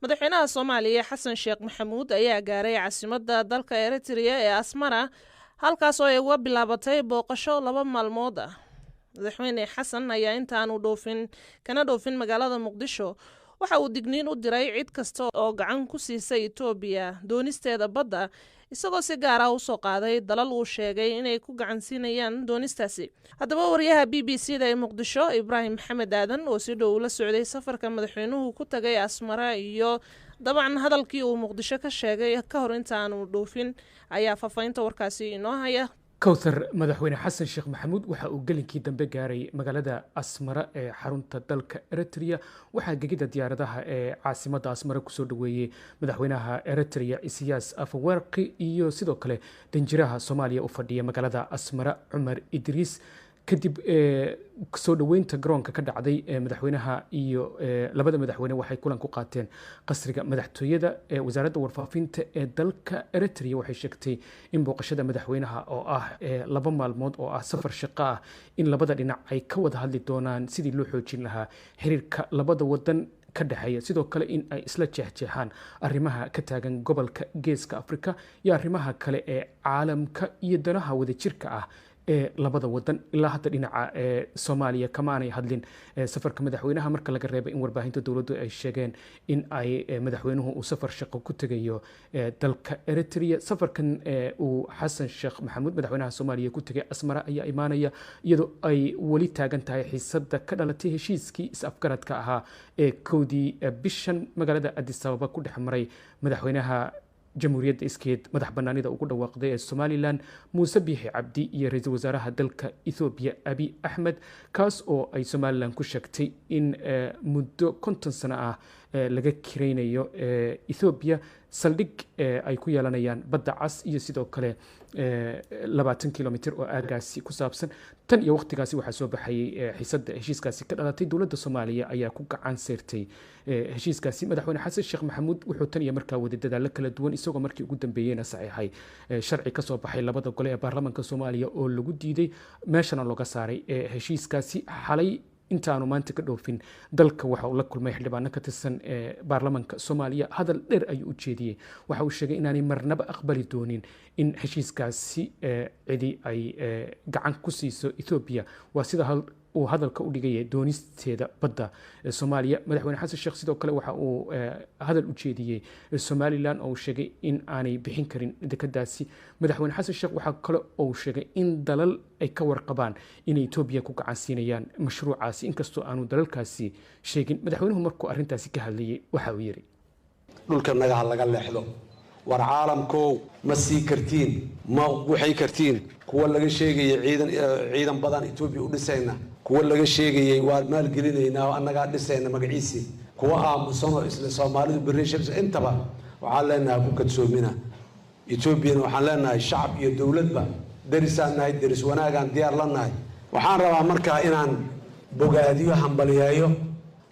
Madaxweynaha Soomaaliya Xasan Sheekh Maxamuud ayaa gaaray caasimadda dalka Eritrea ee Asmara, halkaas oo ay uga bilaabatay booqasho 2 maalmood ah. Madaxweyne Xasan ayaa intaanu dhoofin kana dhoofin magaalada Muqdisho waxa uu digniin u diray cid kasta oo gacan ku siisa Itoobiya doonisteeda badda, isagoo si gaar ah usoo qaaday dalal uu sheegay inay ku gacansiinayaan doonistaasi. Haddaba, wariyaha BBC da ee Muqdisho, Ibraahim Maxamed Aadan, oo si dhow ula socday safarka madaxweynuhu ku tagay Asmara iyo dabcan hadalkii uu Muqdisho ka sheegay ka hor intaanu dhoofin, ayaa faahfaahinta warkaasi inoo haya. Kowthar, Madaxweyne Xasan Sheekh Maxamuud waxa uu gelinkii dambe gaaray magaalada Asmara ee xarunta dalka Eritrea. Waxaa gegida diyaaradaha ee caasimadda Asmara kusoo dhaweeyey madaxweynaha Eritrea Isiyaas Afawerqi iyo sidoo kale danjiraha Soomaaliya u fadhiya magaalada Asmara, Cumar Idriis. Kadib soo dhoweynta garoonka ka dhacday, madaxweynaha iyo labada madaxweyne waxay kulan ku qaateen qasriga madaxtooyada. Wasaaradda warfaafinta ee dalka Eritrea waxay sheegtay in booqashada madaxweynaha oo ah 2 maalmood oo ah safar shaqo ah, in labada dhinac ay ka wada hadli doonaan sidii loo xoojin lahaa xiriirka labada wadan ka dhexeeya, sidoo kale in ay isla jeexjeexaan arrimaha ka taagan gobolka Geeska Afrika iyo arrimaha kale ee caalamka iyo danaha wadajirka ah ee labada wadan. Ilaa hadda dhinaca Soomaaliya kama aanay hadlin safarka madaxweynaha, marka laga reebay in warbaahinta dowladdu ay sheegeen in ay madaxweynuhu uu safar shaqo ku tegayo dalka Eritrea. Safarkan uu Xasan Sheekh Maxamuud, madaxweynaha Soomaaliya, ku tegay Asmara ayaa imaanaya iyadoo ay weli taagan tahay xiisada ka dhalatay heshiiskii is-afgaradka ahaa ee 1dii bishan magaalada Addis Ababa ku dhex maray madaxweynaha Jamhuuriyadda iskeed madax banaanida ugu dhawaaqday ee Somaliland, Muuse Biixi Cabdi, iyo ra-iisul wasaaraha dalka Ethoobiya, Abiy Axmed, kaas oo ay Somaliland ku sheegtay in muddo 50 sano ah laga kiraynayo Ethoobiya saldhig ay ku yeelanayaan Badda Cas iyo sidoo kale 20 kilomitir oo aagaasi ku saabsan. Tan iyo waqtigaasi waxaa soo baxayay xiisadda heshiiskaasi ka dhalatay. Dowladda Soomaaliya ayaa ku gacan seyrtay heshiiskaasi. Madaxweyne Xasan Sheekh Maxamuud wuxuu tan iyo markaa waday dadaallo kala duwan, isagoo markii ugu dambeeyeyna saxiixay sharci kasoo baxay labada gole ee baarlamaanka Soomaaliya oo lagu diiday, meeshana looga saaray heshiiskaasi. Xalay intaanu maanta ka dhoofin dalka waxa uu la kulmay xildhibaano ka tirsan baarlamaanka Soomaaliya. Hadal dheer ayuu u jeediyey. Waxa uu sheegay inaanay marnaba aqbali doonin in heshiiskaasi cidi ay gacan ku siiso Ethoobiya, waa sida uu hadalka u dhigaya, doonisteeda badda Soomaaliya. Madaxweyne Xasan Sheekh sidoo kale waxa uu hadal u jeediyey Somaliland oo uu sheegay in aanay bixin karin dekadaasi. Madaxweyne Xasan Sheekh waxaa kale oo uu sheegay in dalal ay ka warqabaan inay Etoobiya ku gacan siinayaan mashruucaasi, inkastoo aanu dalalkaasi sheegin. Madaxweynuhu markuu arrintaasi ka hadlayay waxa uu yidhi: Dhulka nagaha laga leexdo. War caalamkow, ma sii kartiin, ma waxay kartiin. Kuwa laga sheegayay ciidan, ciidan badan Etoobiya u dhisayna, kuwa laga sheegayay waa maalgelinaynaa oo annagaa dhisayna magaciisii, kuwa aamusanoo isla Soomaalidu berri, intaba waxaan leenahay ku kadsoomina Etoobiyana. Waxaan leenahay shacab iyo dowladba derisaan nahay, deris wanaagaan diyaar la nahay. Waxaan rabaa markaa inaan bogaadiyo, hambaliyeeyo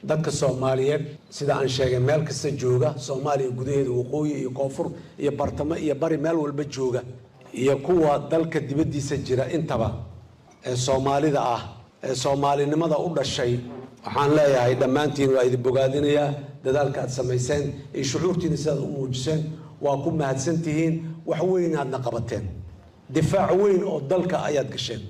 dadka Soomaaliyeed, sida aan sheegay, meel kasta jooga Soomaaliya gudaheeda, waqooyi iyo koonfur iyo bartamo iyo bari, meel walba jooga, iyo kuwa dalka dibaddiisa jira intaba ee Soomaalida ah ee soomaalinimada u dhashay. Waxaan leeyahay dhammaantiin waa idin bogaadinayaa dadaalka aad samayseen iyo shucuurtiina sidaad u muujiseen. Waa ku mahadsan tihiin. Wax weyn aadna qabateen, difaac weyn oo dalka ayaad gasheen.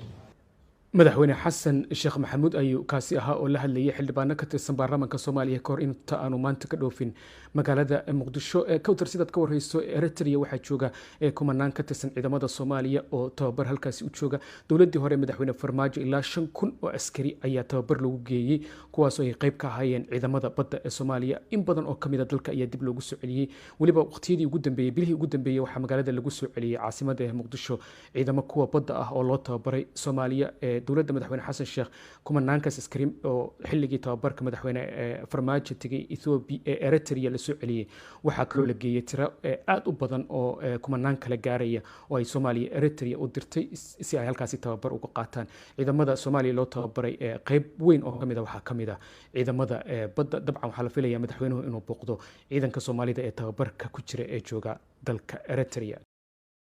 Madaxweyne Xasan Sheekh Maxamuud ayuu kaasi ahaa oo la hadlayay xildhibaano ka tirsan baarlamaanka Soomaaliya kahor inta aanu maanta ka dhoofin magaalada Muqdisho. Kowtar, sidaad ka warheyso, Eritrea waxaa jooga kumanaan ka tirsan ciidamada Soomaaliya oo tababar halkaasi u jooga. Dowladdii hore, Madaxweyne Farmaajo, ilaa 5000 oo askari ayaa tababar lagu geeyey, kuwaasoo ay qayb ka ahaayeen ciidamada badda ee Soomaaliya. In badan oo kamid a dalka ayaa dib loogu soo celiyey. Weliba waqtiyadii ugu dambeeyey, bilihii ugu dambeeyey, waxaa magaalada lagu soo celiyey caasimada ee Muqdisho ciidamo kuwa badda ah oo loo tababaray Soomaaliya ee dowladda madaxweyne Xasan Sheekh. Kumanaankaas askari oo xilligii tababarka madaxweyne Farmaajo tegay Ethiopia ee Eritrea lasoo celiyey, waxaa kaloo la geeyey tiro aada u badan oo kumanaan kale gaaraya oo ay Soomaaliya Eritrea u dirtay si ay halkaasi tababar uga qaataan. Ciidamada Soomaaliya loo tababaray qeyb weyn oo kamid a waxaa kamid ah ciidamada badda. Dabcan waxaa la filayaa madaxweynuhu inuu booqdo ciidanka Soomaalida ee tababarka ku jira ee jooga dalka Eritrea.